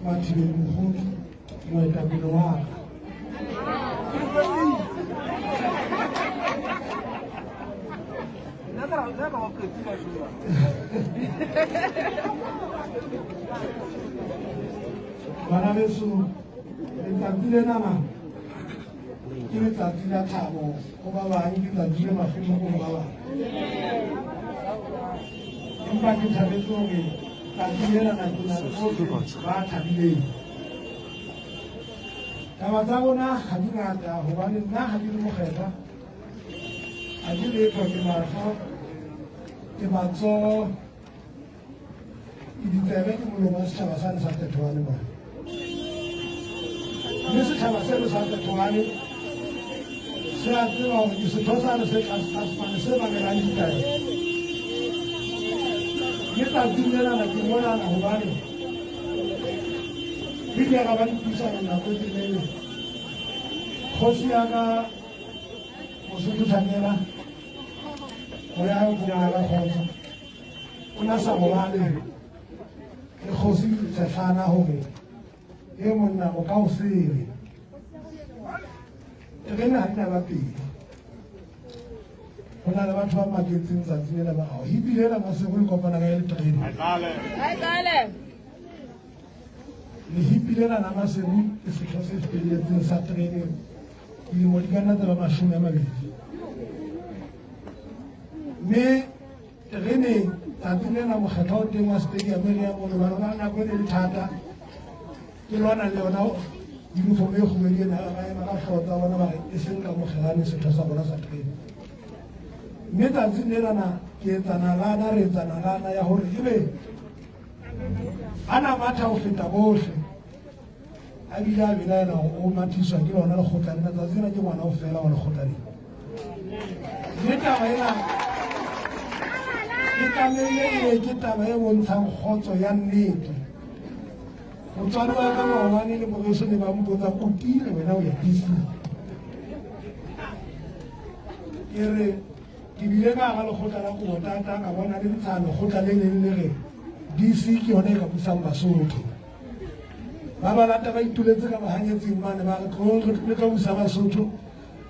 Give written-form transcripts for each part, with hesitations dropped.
Mathibeng Mogodu, moetapele wa ka. Bana beso, letsatsi lenana ke letsatsi la thabo go ba bang, ke letsatsi le mahloko go ba bang. Empa ke thabetse hore tsatsi lenana ke na le bohle ba thabileng. Taba tsa rona ha di ngata hobane nna ha ke le mokgethwa, ha ke letho, ke mahlo, ke matsoho, ke ditsebe, ke molomo wa setjhaba sane sa Thethoane mane. Mme setjhaba seno sa Thethoane se a tseba hore ke setho sane se tlase-tlase mane se mamelang ditaelo. Mme tsatsing lenana ke monana hobane re ile ra ba le puisano nako e telele. Kgosi ya ka Mosotho Tshakela, ho ya ho fumana ka kgotso, o na sa robale le kgosi Tshehlana hore e monna o ka o sele. Terene ha di na ba pedi. Ho na le batho ba maketseng tsatsi lena ba hao. Ebile ena Maseru le kopana ka e le terene. Lehipi lena la Maseru ke setho se felletseng sa terene dilemo di ka nna tsa ba 20. Mme terene tsatsi lena mokgethwa o teng wa stadium re ya mono bana ba nako e ne le thata. Ke lwana le yona uniform e kgubedu ena, ba ema ka hlooho tsa bona ba re e seng ka mokgelane setho sa bona sa terene. Mme tsatsing lenana ke etsa nalana, re etsa nalana ya hore ebe a na matha ho feta bohle, a bile a belaela hore o mathiswa ke lona lekgotla lena. Tsatsi lena ke ngwana o fela wa lekgotla lena. Mme taba ena ke tlamehile e be ke taba e bontshang kgotso ya nnete. Motswadi wa ka maobane le moreso ne ba mpotsa, o tiile wena o ya DC? Ke re ke bile ka hara lekgotla la Kobotata, ka bona le ntsha lekgotla le leng le re DC ke yona e ka busang Basotho. Ba ba lata ba ituletse ka bahanyetsing mane, ba re tloong le tlo busa Basotho.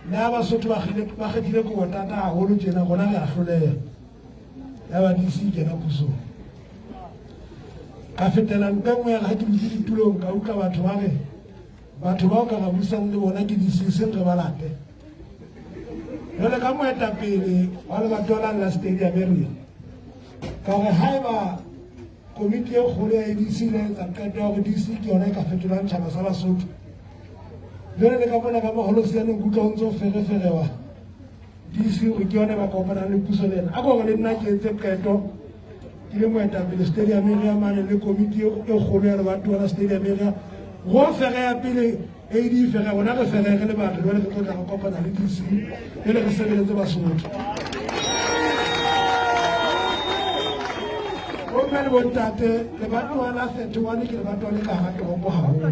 Mme ha Basotho ba kgethile Kobotata haholo tjena, rona re a hloleha. Ya ba DC e kena pusong. Ka fetela ntle nngwe ya re ha ke dutse ditulong, ka utlwa batho ba re batho bao ka ba busang le bona ke DC, seng re ba late. Jwale ka moetapele wa lebatowa la la stadium area, ka hore haeba komiti e kgolo ya ADC le etsa qeto ya hore DC ke yona e ka fetolang tjhaba sa Basotho, jwale le ka mona ka maholosianeng kutlwa o ntse o fereferewa DC hore ke yone ba kopanang le puso le ena. A ko re le nna ke etse qeto ke le moetapele stadium area mane le komiti e kgolo ya lebatowa la stadium area, ro fereya pele AD fere rona re fere re le batho, jwale re tlo tla re kopana le DC pele re sebeletse Basotho. Bomme le bontate, lebatowa la 31 ke lebatowa le ka hara toropo haholo,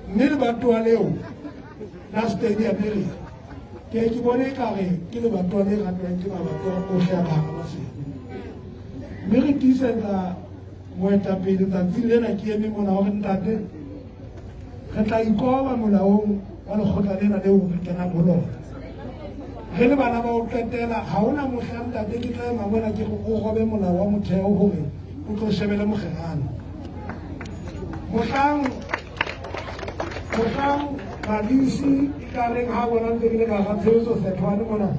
mme lebatowa leo la stadium area ke ke bone ekare ke lebatowa le ratwang ke mabatowa ohle a ka hara Maseru. Mme re tiisetsa moetapele tsatsing lena ke eme mona hore ntate re tla ikoba molaong wa lekgotla lena leo re kenang ho lona. Re le bana ba ho qetela, ha hona mohla ntate ke tla ema mona ke re o robe molao wa motheo hore o tlo shebele mokgerano. Mohlang badisi e ka reng ha bona ntse ke le ka hara tshebetso Sethwane mona,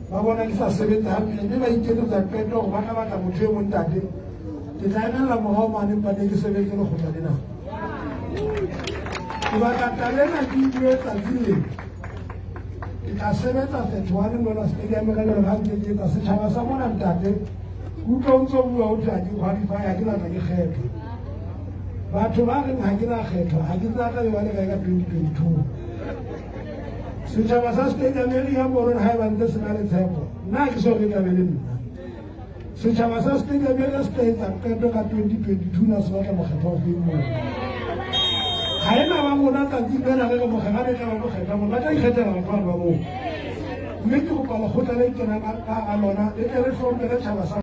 ba bona ke sa sebetse hantle mme ba iketsetsa qeto hore ba tla batla motho e mong ntate, ke tla emella morao mane empa ne ke sebetse lekgotla lena. Ke batla taba ena ke e bue tsatsing lena. Ke tla sebetsa Sethwane mona stadium ka jwalo ka ntse ke etsa setjhaba sa mona ntate. Utlwa o ntso bua o thwe ha ke qualify, ha ke batla ke kgethwa. Batho ba reng ha ke na kgethwa, ha ke tseba tla be ba le kae ka 2022. Setjhaba sa stadium area mono ha eba ntse se na le tshepo, nna ha ke so re tla be le nna. Setjhaba sa stadium area se tla etsa qeto ka 2022 na se batla mokgethwa o feng moo. Ha ena ba rona tsatsing lena re re mokgethwa e tla ba mokgethwa moo, ba tla ikgethela batho bano ba moo. Mme ke kopa lekgotla le kenang ka hara lona le tle le hlomphe tjhaba sa.